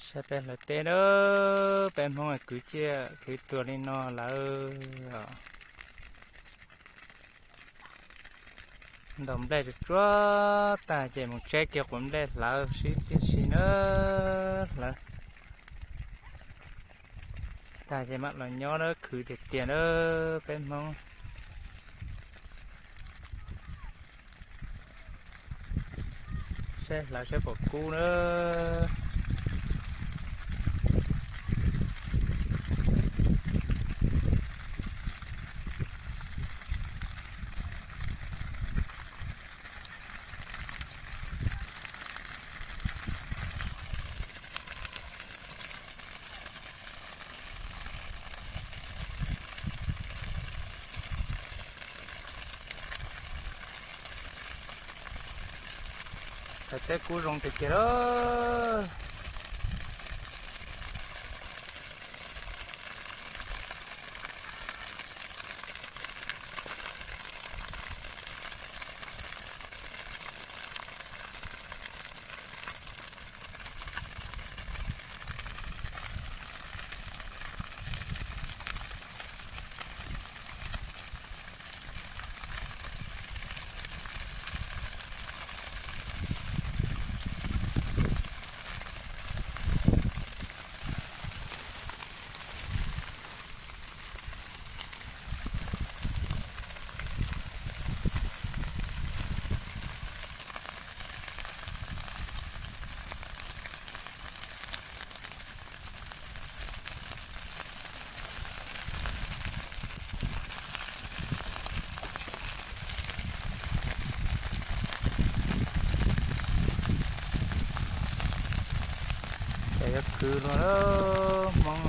Saib peb hlawv teb na, peb Hmoob kwv ciaj kwv tuag li no lawm. Ntaus nplej tsuag tsuag tag ces mus tseb kiag quav nplej hlawv sib tib si na, hlawv tag ces mam los nyob na, khwv tiag tiag na peb Hmoob. Saib hlawv saib puas kub na. Hlawv teb kub zoo tiag tiag lawm. Ces yuav khwv los Hmoob.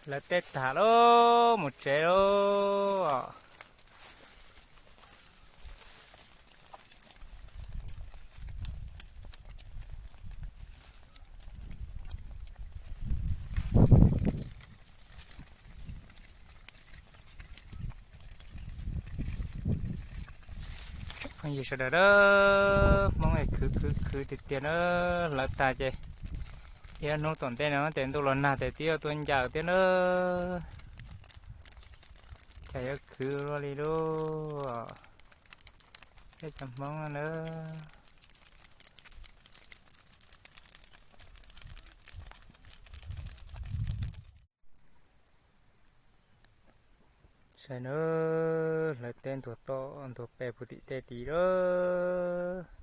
Lawv teb tag lauj, mus tsev lauj. Phooj ywg sawv daws, Hmoob es khwv khwv khwv tiag tiag na. Lawv tag ces ib hnub tom ntej no ces ntuj los nag ces twb yuav tuaj ncaws thiab na. Cas yuav khwv luaj li lauj, peb cov Hmoob no na. Saib na, hlawv teb ntuag toj ntuag pes puag tim tej tid lawm.